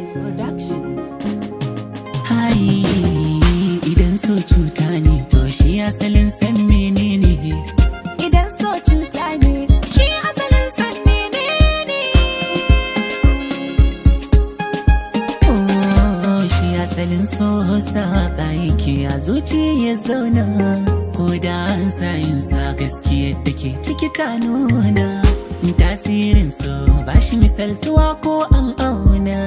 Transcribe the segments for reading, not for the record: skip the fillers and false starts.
Beats Production. Hai, idan so cuta ne, to shi asalin san menene? Idan so cuta ne, shi asalin san menene? Oh, shi asalin so saka yake a zuciya zauna. Ko da an sa yin sa gaskiyar da ke ciki ta nuna. Tasirin so ba shi misaltuwa ko an auna.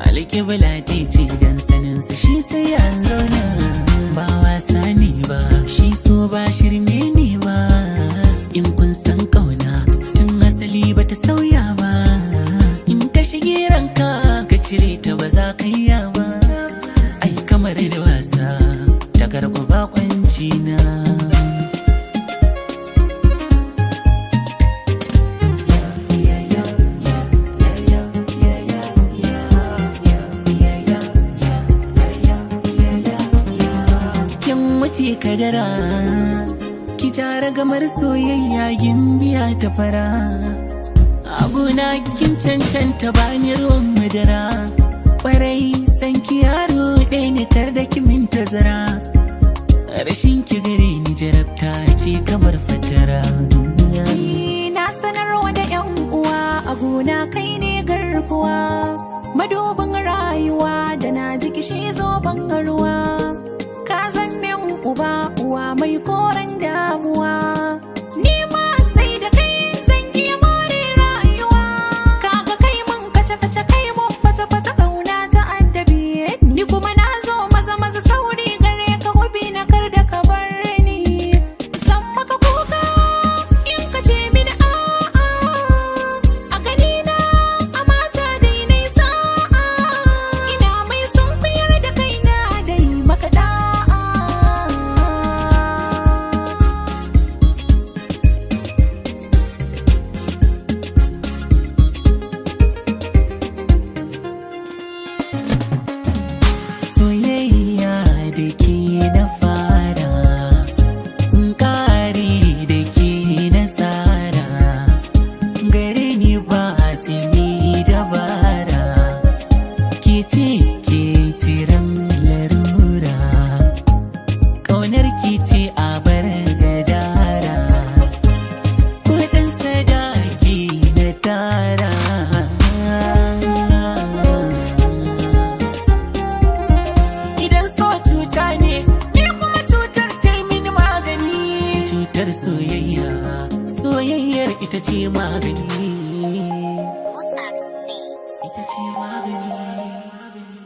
Alƙibla ce dan sanin sa shi sai an zauna. Ba wasa ne ba, shi so ba shirme ne ba. In kun san kauna tun asali ba ta sauya ba. In ta shige ranka ka cire ta ba za ka iya ba. Ai kamar da wasa ta karɓi bakwanci na. Kin wuce kadara, ki jara gamar soyayya gimbiya ta fara. Abuna kin cancanta bani ruwan madara. Kwarai san ki yaro ɗaya ne tar da kimin tazara. Rashin ki gare ni jarabta ce kamar fatara. Ni na sanarwa da 'yan uwa a gona kai ne garkuwa. Madubin rayuwa da na ji kishi zo ban ruwa. Ka zan min uba uwa mai koren damuwa. Ni ma sai da kai zan iya more rayuwa. Kaga kai mun kace kace kai mun fata fata kauna ta addabi. Ni kuma na zo maza maza sauri gare ka hobi na kar da ka bar ni. Zan maka kuka in ka ce mini a'a. A gani na a mata dai nai sa'a. Ina mai sunkuyar da kaina dai maka da'a. Soyayya da ke na fara, ƙari da ke na tsara, gare ni ba tsini dabara, ke ce ke ciran larura, ƙaunar ki ce a bar gadara, kuɗin sadaki na tara. Idan so cuta ne, ni kuma cutar ta yi mini magani. Cutar soyayya, soyayyar ita ce magani. Mossack's Beats. Ita ce magani.